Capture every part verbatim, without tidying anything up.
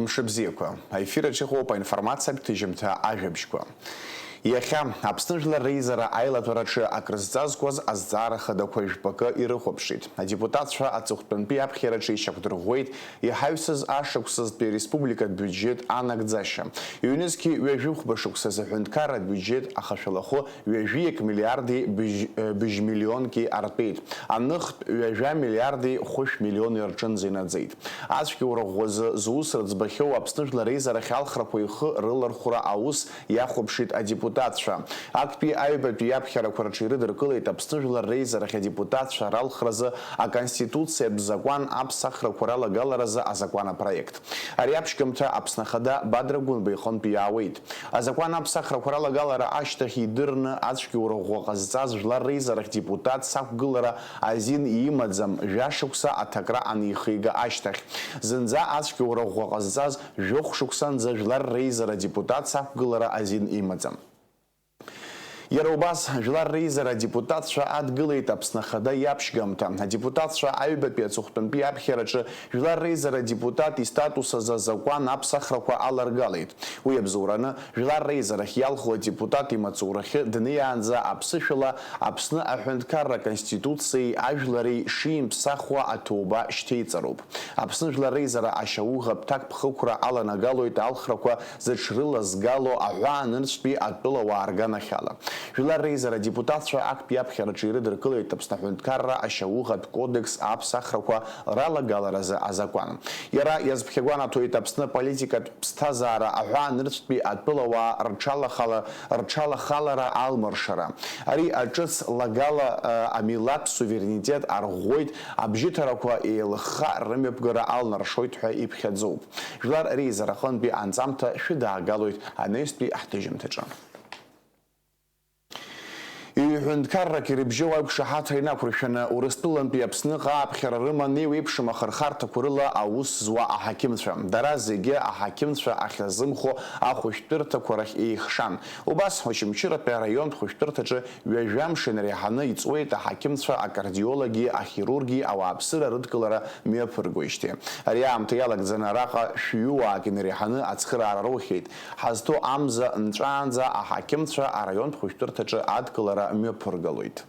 Мшыбзиақәа. Аефир аҿы иҟоуп аинформациатә ҭыжьымҭа ажәабжьқәа. Иахьа Аԥсны Жәлар Реизара аилатәараҿы акрызҵазкуаз азҵаара хадақәа жәпакы ирыхәаԥшит. Адепутатцәа аҵыхәтәантәи аԥхьараҿы ишьақәдырӷәӷәеит иҳаҩсыз ашықәсазтәи ареспубликатә биуџьет анагӡашьа. Ҩнызқьи ҩажәи хәба шықәсазы аҳәынҭқарратә биуџьет ахашәалахәы ҩажәиак миллиарди быжь, э, быжь миллионки артәеит. Аныхтә ҩажәа миллиарди хәышә миллиони рҿынӡа инаӡеит. Ацәгьоура ӷәӷәазы зус рыӡбахьоу Аԥсны Жәлар Реизарахь алхрақәа ихы рылархәра аус иахәаԥшит адепутатцәа. Актәи аҩбатәи иаԥхьарақәа рҿы ирыдыркылеит Аԥсны Жәлар Реизарахь адепутатцәа ралхразы аконституциатә закәан аԥсахрақәа ралагаларазы азакәан апроект. Ари аԥшьгамҭа Аԥсны Ахада Бадра Гәынба иҟынтә иаауеит. Азакәан аԥсахрақәа ралагалара ашьҭахь идырны ацәгьоура ӷәӷәа ҟазҵаз Жәлар Реизарахь депутатс ақәгылара азин имаӡам, жәашықәса аҭакра анихига ашьҭахь. Зынӡа ацәгьоура ӷәӷәа ҟазҵаз жәохә шықәсанӡа Жәлар Реизара депутатс ақәгылара азин имаӡам. Иара убас, Жәлар Реизара адепутатцәа адгылеит Аԥсны Ахада иаԥшьгамҭа. Адепутатцәа аҩбатәи аҵыхәтәантәи аԥхьараҿы Жәлар Реизара адепутат истатус азы азакәан аԥсахрақәа аларгалеит. Уи абзоураны, Жәлар Реизарахь иалху адепутат имаҵурахьы днеиаанӡа аԥсышәала Аԥсны аҳәынҭқарра Аконституциеи ажәлари шимԥсахуа аҭоуба шьҭеиҵароуп. Аԥсны Жәлар Реизара ашьауӷатә ҭакԥхықәра аланагалоит алхрақәа зыҽрылазгало аҳәаанырцәтәи атәылауаа рганахьала. Жәлар Реизара адепутатцәа актәи аԥхьараҿы ирыдыркылеит Аԥсны аҳәынҭқарра ашьауӷатә кодекс аԥсахрақәа ралагаларазы азакәан. Иара иазԥхьагәанаҭоит Аԥсны аполитикатә ԥсҭазаара аҳәаанырцәтәи атәылауаа рҽалахала-, рҽалахалара алмыршара. Ари аҿыц лагала, э, амилаҭтә суверенитет арӷәӷәоит, абжьыҭарақәа еилыхха рымҩаԥгара алнаршоит ҳәа иԥхьаӡоуп. Жәлар Реизара аҟынтәи анҵамҭа шәыдаагалоит анаҩстәи ҳҭыжьымҭаҿы. Ҩ-ҳәынҭқаррак ирыбжьоу аиқәшаҳаҭра инақәыршәаны, Урыстәылантәи Аԥсныҟа ааԥхьара рыман еиуеиԥшым ахырхарҭақәа рыла аус зуа аҳақьымцәа. Дара зегьы аҳақьымцәа ахьазымхо ахәышәтәырҭақәа рахь еихшан. Убас, Очамчыратәи араионтә хәышәтәырҭаҿы ҩажәа мшын реиҳаны иҵуеит аҳақьымцәа, акардиологи, ахирурги ауааԥсыра рыдкылара мҩаԥыргоижьҭеи. Ари аамҭа иалагӡаны араҟа шәҩуаак инареиҳаны ацхыраара роухьеит. Ҳазҭо амза нҵәаанӡа аҳақьымцәа араионтә хәышәтәырҭаҿы адкылара мҩаԥыргалоит.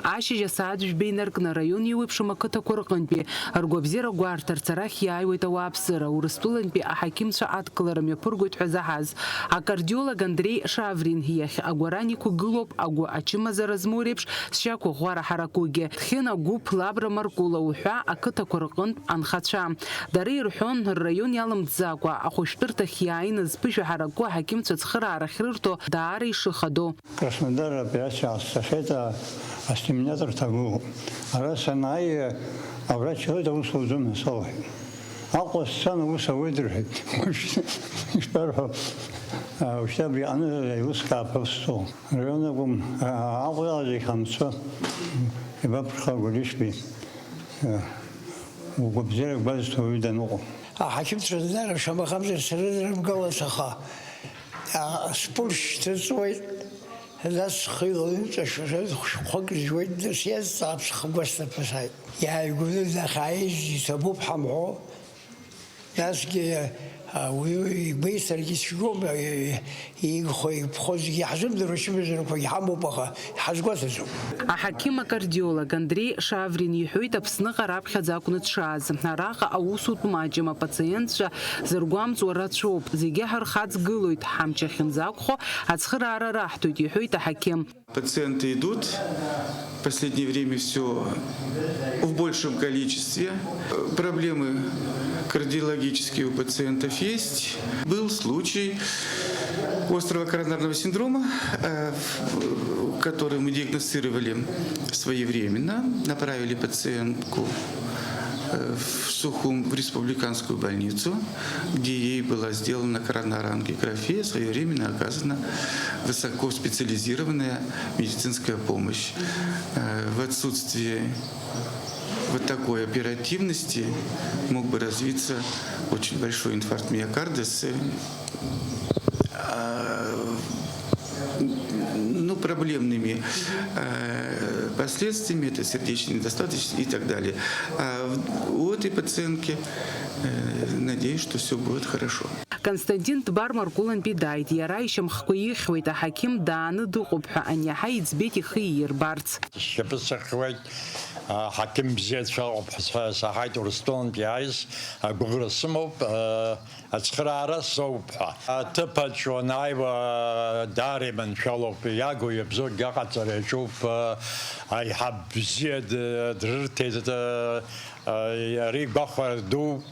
Ашьыжь асааҭ жәба инаркны араион еиуеиԥшым ақыҭақәа рҟынтәи ргәабзиара гәарҭарц арахь иааиуеит ауааԥсыра, Урыстәылантәи аҳақьымцәа адкылара мҩаԥыргоит ҳәа заҳаз. Акардиолог Андреи Шаврин иахь агәаран иқәгылоуп агәы ачымазара змоу реиԥш зшьақәыӷәӷәара ҳаракугьы. Дхьын агәыԥ Лабра Маркула уҳәа ақыҭақәа рҟынтә анхацәа. Дара ирҳәон, рраион иалымҵӡакәа, ахәышәтәырҭахь иааины зԥышәа ҳараку аҳақьымцәа ацхыраара ахьрырҭо даара ишыхадоу. Краснодартәи ацәаҳәа сцахьеит, а, астерминаторҭа гылоуп. Ара санааи, аврач иҳәеит, аус уӡом ҳәа салҳәеит. Аҟәа сцан, аус ауеит рҳәеит. Ишԥарҳәо, а, ушьҭа абри аныҳәа аилыскаап ҳәа сцо. Араион акәым, а, Аҟәа зегь ҳамцо, ибаԥырхагәа рышьтәи, а, угәабзиара гәазҭо уаҩы даныҟоу. Аҳақьымцәа днарыԥшуам, аха амзар сара дрымгалац, аха, а, спульс шьҭыҵуеит, нас схы илаҩҵәашәа шәҟәык зжәуеит, нас иазҵаап схы гәасҭап ҳәа сааит. Иааигәаны дахьааиз иҭабуп ҳамҳәо, насгьы, а, уи игәеисыргьы цәгьоума, и-, Иигхо, игԥхо зегьы иаҳзымдыруа ачымазарақәагьы ҳамоуп, аха иҳазгәаҭаӡом. Аҳақьым акардиолог Андреи Шаврин иҳәоит, Аԥсныҟа раԥхьаӡа акәны дшааз. Араҟа аусутә маҷым, апациентцәа зыргәамҵуа рацәоуп. Зегьы ҳархаҵгылоит, ҳамч ахьынӡақәхо ацхыраара раҳҭоит, иҳәоит аҳақьым. Пациенты идут. В последнее время всё в большем количестве. Проблемы кардиологические у пациентов есть. Был случай острого коронарного синдрома, э, в-, который мы диагностировали своевременно, направили пациентку, э, в Сухум, в республиканскую больницу, где ей была сделана коронарангиография, своевременно оказана высокоспециализированная медицинская помощь. Э, в отсутствие вот такой оперативности мог бы развиться очень большой инфаркт миокарда с, э, ну, Проблемными э, последствиями, это сердечная недостаточность и так далее. А в- у этой пациентки э, надеюсь, что все будет хорошо. Константин Дбар Маркулантәи дааит, иара ишьамхқәа ихьуеит, аҳақьым дааны дыҟоуп ҳәа аниаҳа иӡбеит ихы иирбарц. Сшьапы сыхьуеит, аҳақьым бзиацәа ыҟоуп ҳәа саҳаит Урыстәылантә иааиз, агәыӷра сымоуп, ацхыраара соуп ҳәа. Аҭыԥаҿ уанааиуа даара иманшәалоуп, иагу иабзоугьы аҟаҵара иаҿуп, аиҳаб бзиа дрырҭеит, ари гәахәара ду.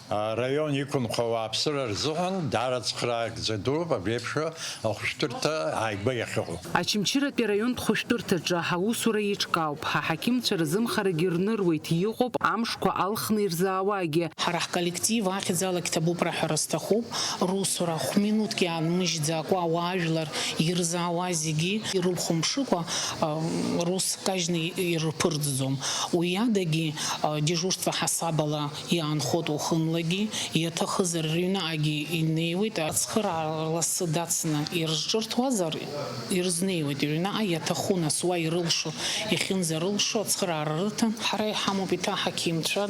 Араион иқәынхо ауааԥсыра рзыҳәан даара цхыраагӡа дууп абри еиԥш ахәышәтәырҭа ааигәа иахьыҟоу. Очамчыратәи араионтә хәышәтәырҭаҿы аусура еиҿкаауп, аҳақьымцәа рзымхарагьы рныруеит, иҟоуп амшқәа алхны ирзаауагьы. Ҳара ҳколлектив ахьӡала Қьҭабуп раҳәара сҭахуп, русура хә-минуҭк иаанмыжьӡакәа ауаажәлар ирзаауа зегьы ирылхәамԥшыкәа, рус кажьны ирԥырҵӡом. Уи адагьы, дежурство ҳасабала иаанхоит уахынлагьы, иаҭахызар рыҩнаҟагьы инеиуеит, ацхыраара лассы дацны ирызҿырҭуазар, ирызнеиуеит рыҩнаҟа, иаҭаху нас уа ирылшо, иахьынӡарылшо ацхыраара рыҭан. Ҳара иҳамоуп еиҭа аҳақьымцәа,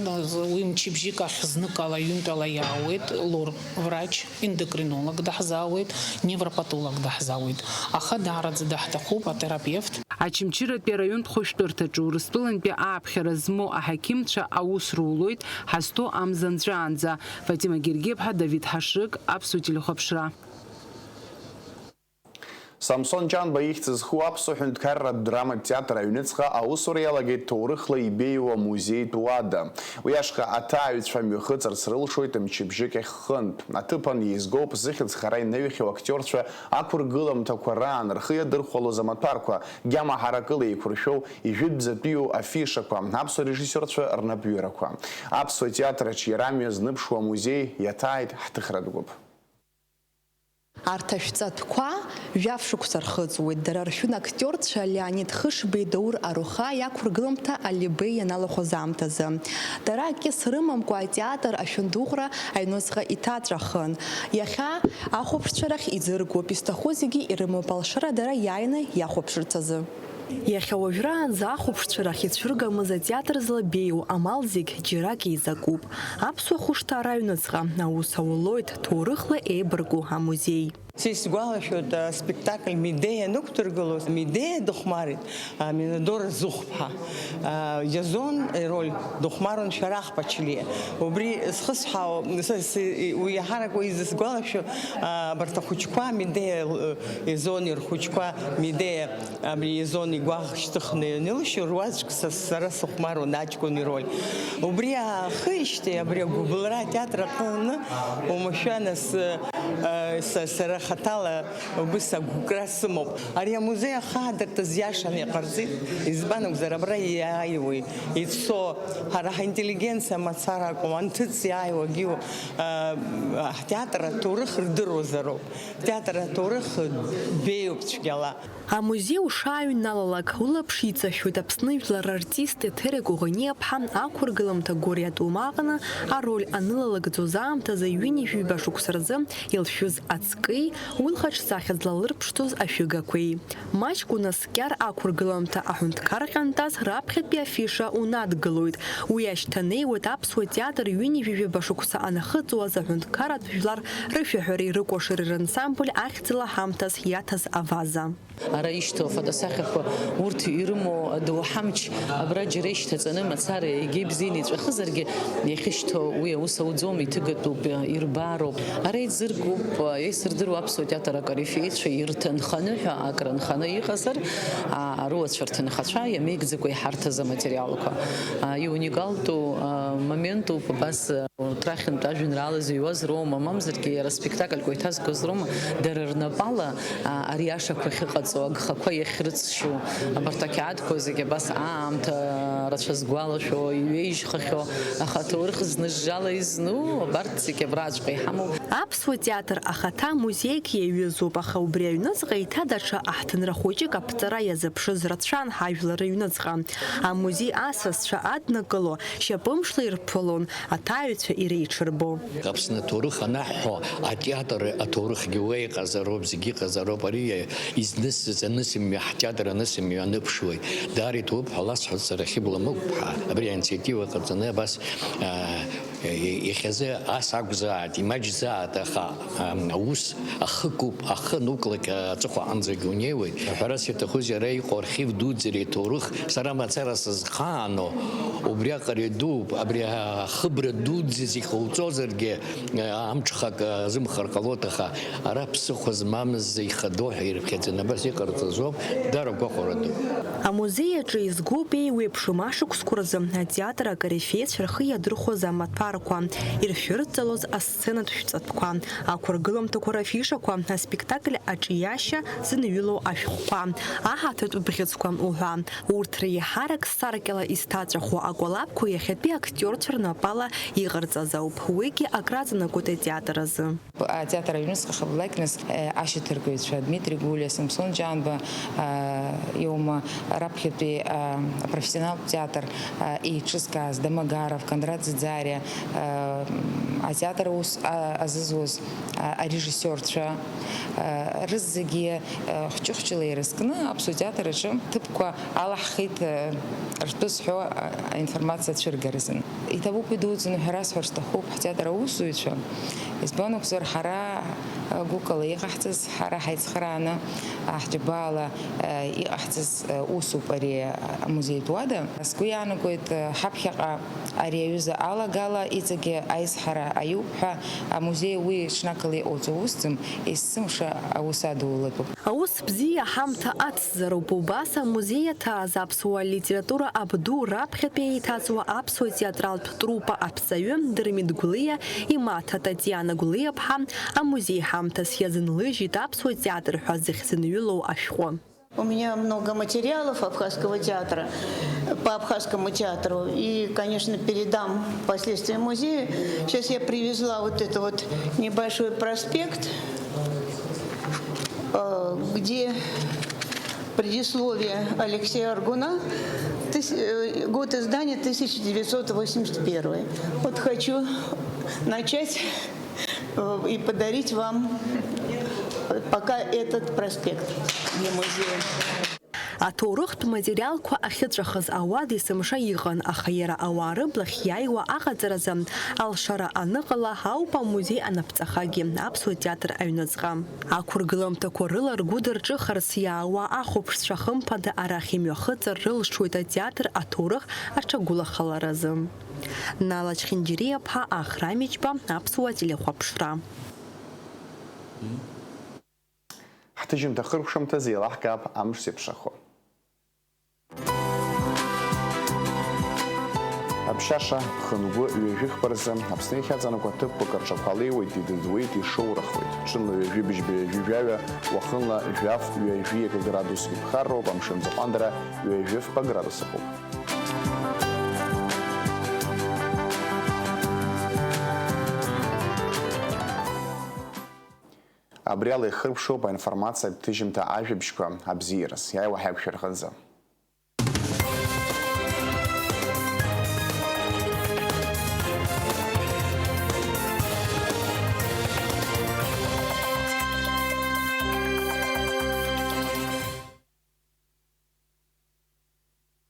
уи мчыбжьык ахь зныкала, ҩынтәала иаауеит, лор врач, эндокринолог даҳзаауеит, невропатолог даҳзаауеит, аха даараӡа даҳҭахуп атерапевт. Очамчыратәи араионтә хәышәтәырҭаҿы Урыстәылантәи ааԥхьара змоу аҳақьымцәа аус рулоит ҳазҭоу амза нҵәаанӡа. Фатима Гергиаԥҳа, Давид Ҳашыг, Аԥсуа телехәаԥшра. Самсон Ҷанба ихьӡ зху аԥсуа ҳәынҭқарратә драматә театр аҩныҵҟа аусура иалагеит ҭоурыхла ибеиоу амузеитә уада. Уи ашҟа аҭааҩцәа мҩахыҵырц рылшоит мчыбжьык ахьхынтә. Аҭыԥан еизгоуп зыхьӡ хара инаҩхьоу актиорцәа ақәыргыламҭақәа раан рхы иадырхәалоз амаҭәарқәа, гьама ҳаракыла еиқәыршәоу ижәытәӡатәиу афишақәа, аԥсуа режиссиорцәа рнапҩырақәа. Аԥсуа театр аҿы иара амҩа зныԥшуа амузеи иаҭааит ҳҭыхратә гәыԥ. Арҭ ашәҵатәқәа жәаф шықәса рхыҵуеит, дара ршәын актиорцәа Леонид Хышбеи Даур Аруха иақәыргыламҭа Алибеи ианалахәыз аамҭазы. Дара акьыс рымамкәа атеатр ашәындыҟәра аҩныҵҟа иҭаҵәахын. Иахьа ахәаԥшцәа рахь иӡыргоуп, изҭаху зегьы ирымоуп алшара дара иааины иахәаԥшырц азы. Иахьа уажәраанӡа ахәаԥшцәа рахь ицәыргамыз атеатр злабеиоу амал зегь џьарак еизакуп. Аԥсуа хәышҭаара аҩныҵҟа аус аулоит ҭоурыхла еибарку амузеи. Са исгәалашәоит, аспектакль Медеиа анықәдыргылоз, Медеиа дыхәмарит, а, Минадора Зыхәԥҳа. А, Иазон ироль дыхәмаруан Шәарах Ԥачлиа. Убри зхысҳәаау, са, са, уи иаҳарак уи изысгәалашәо, а, абарҭ ахәыҷқәа, Медеиа, э, Иазони рхәыҷқәа, Медеиа абри Иазон игәаӷ шьҭыхны ианылшьо, руаӡәк са, сара сыхәмаруан аҷкәын ироль. Убри аахижьҭеи абри агәыбылра атеатр аҟны уамашәа нас, э, са, сара хаҭала убыс агәыкра сымоуп. Ари амузеи ахаадырҭа зиашаны иҟарҵеит, избан акәзар, абра иааиуеи, ицо, ҳара ҳинтеллигенциа мацара акәым, анҭыҵ иааиуагьы, э, ҳтеатр аҭоурых рдыруазароуп. Ҳтеатр аҭоурых беиоуп цәгьала. Амузеи ушааҩналалак, улаԥш иҵашәоит Аԥсны жәлар рартист Еҭери Коӷониаԥҳа ақәыргыламҭа Гәыриа Тумаҟны ароль анылалагӡоз аамҭазы ҩынҩажәи ҩба шықәса рзы илшәыз аҵкеи, уи лхаҿсахьа злалырԥшӡоз ашәыгақәеи. Маҷк унаскьар ақәыргыламҭа аҳәынҭқар ҟьантаз раԥхьатәи афиша унадгылоит. Уи ашьҭанеиуеит аԥсуа театр ҩынҩажәи ҩба шықәса анахыҵуаз аҳәынҭқарратә жәлар рышәаҳәареи рыкәашареи рансамбль ахьӡала ҳамҭас иаҭаз аваза. Ара ишьҭоу афотосахьақәа урҭ ирымоу адоуҳа амч абра џьара ишьҭаҵаны мацара егьа ибзианы иҵәахызаргьы, иахьышьҭоу уи аус ауӡом, иҭыгатәуп, ирбаароуп. Ара иӡыргоуп, еисырдыруа аԥсуа театр акорифеицәа ирҭынханы ҳәа акрынханы иҟазар, а, арыуацәа рҭынхацәа иамеигӡакәа иҳарҭаз аматериалқәа. А, иуникалтәу, а, моментуп абас. Урҭ рахьынтә ажәеинраала зыҩуаз роума, мамзаргьы иара спектакльқәа иҭазгоз роума, дара рнапала, а, ари ашақәа ахьыҟаҵоу, агхақәа иахьрыцшьу, абарҭ ақьаадқәа зегьы абас аамҭа Рацәа згәалашәо, иҩеижьхахьоу, аха аҭоурых зны-жжала изну, абарҭ зегьы абраҵәҟьа иҳамоуп. Аԥсуа театр ахаҭа музеик иаҩызоуп, аха убри аҩныҵҟа еиҭа даҽа аҳҭынра хәыҷык аԥҵара иазыԥшыз рацәан ҳажәлар рыҩныҵҟа. Амузеи асасцәа аднакыло, шьапымшла ирԥылон аҭааҩцәа иреиҽырбо. Аԥсны аҭоурых анаҳҳәо, атеатр аҭоурыхгьы уа иҟазароуп, зегьы иҟазароуп. Ари изнысыз анысымҩа, ҳтеатр анысымҩа аныԥшуеит. Даара иҭабуп ҳәа ласҳәоит сара, Хьыбла Мықәԥҳа. Абри аинициатива ҟаҵаны абас, аа, иахьазы ас акәзааит, имаҷзааит, аха, аа, аус ахы куп, ахы нуклак аҵыхәа аҟынӡагьы унеиуеит. Ҳәарас иаҭахузеи, ара иҟоу архив дуӡӡа иҭоурых, сара мацара сызхаану, убриаҟара идууп, абри ахыбра дуӡӡа зегь ҟауҵозаргьы, амҽхак азымхар ҟалоит, аха ара ԥсыхәа змамыз ихадоу ҳәа ирыԥхьаӡаны абас иҟарҵаз ауп, даара гәахәара ду. Амузеи аҿы изгоуп еиуеиԥшым ашықәсқәа рзы атеатр акорифеицәа рхы иадырхәоз амаҭәарқәа, иршәырҵалоз асценатә шәҵатәқәа, ақәыргыламҭақәа рафишақәа, аспектакль аҿиашьа зынҩылоу ашәҟәқәа, аҳаҭатә бӷьыцқәа уҳәа. Урҭ реиҳарак саркьала изҭаҵәаху акәалаԥқәа иахьатәи актиорцәа рнапала иҟарҵаз ауп. Уигьы акраҵанакуеит атеатр азы. Атеатр аҩныҵҟа хыблакьныс, э, ашьаҭаркыҩцәа Дмитрий Гулиа, Самсон Џьанба, э, иоума, раԥхьатәи, э, апрофессионалтә театр, э, еиҿызкааз Домогаров, Кондрат Ӡиӡариа, э, атеатр аус, э, азызуаз, э, арежиссиорцәа, э, рызегьы, э, хәҷы-хәҷыла ирызкны аԥсуа театр аҿы ҭыԥқәа алаҳхит, э, ртәы зҳәо, э, аинформациа цәыргаразын. Иҭабуп идуӡӡаны ҳәа расҳәар сҭахуп, ҳтеатр аусзуҩцәа, избан акәзар, ҳара, э, гәыкала иҟаҳҵаз, ҳара ҳаицхырааны, э, ҳџьабаала, э, иҟаҳҵаз, э, усуп ари, э, амузеитә уада. Сгәы иаанагоит, э, ҳаԥхьаҟа ари аҩыза алагала иҵегьы аизҳара аиуп ҳәа, амузеи уи ҽнакала иҟауҵо усӡам, есымша аус адулатәуп. Аус бзиа ҳамҭа ацзароуп, убас амузеи иаҭааз аԥсуа литература абду раԥхьатәи еиҭаҵуа аԥсуа театралтә труппа аԥҵаҩы Дырмит Гәлиа имаҭа Татиана Гәлиаԥҳа амузеи ҳамҭас иазынлыжьит аԥсуа театр ҳәа зыхьӡынҩылоу ашәҟәы. У меня много материалов Абхазского театра, по Абхазскому театру, и, конечно, передам впоследствии музею. Сейчас я привезла вот это вот небольшой проспект, э, где предисловие Алексея Аргуна, тыс-, э, год издания тысяча девятьсот восемьдесят первый. Вот хочу начать, э, и подарить вам пока этот проспект для музея. Аҭоурыхтә материалқәа ахьыҵәахыз ауада есымша иҟан, аха иара ауаа рыблахь иааиуа аҟаҵаразы алшара аныҟала ауп амузеи анапҵахагьы аԥсуа театр аҩныҵҟа. Ақәыргыламҭақәа рыла ргәы дырҿыхарц иаауа ахәаԥшцәа хымԥада арахь имҩахыҵыр рылшоит атеатр аҭоурых аҽагәылахаларазы. Нала Чхинџьириаԥҳа, Ахра Мичба, аԥсуа телехәаԥшра. Ҳҭыжьымҭа хыркәшамҭазы еилаҳкаап амш зеиԥшрахо. Аԥшьаша, ԥхынгәы ҩажәи хԥа рзы Аԥсны иахьаҵанакуа ҭыԥқәак рҿақәа леиуеит, идыдуеит, ишоурахуеит. Ҽынла ҩажәи быжьба ҩажәи жәаҩа, уахынла жәаф ҩажәи акы градус иԥхарроуп, амшын ӡаҟәандара ҩажәи фба градус ыҟоуп. Абри ала ихыркәшоуп аинформациатә ҭыжьымҭа ажәабжьқәа абзиараз. Иааиуа ҳаиқәшәа рҟынӡа.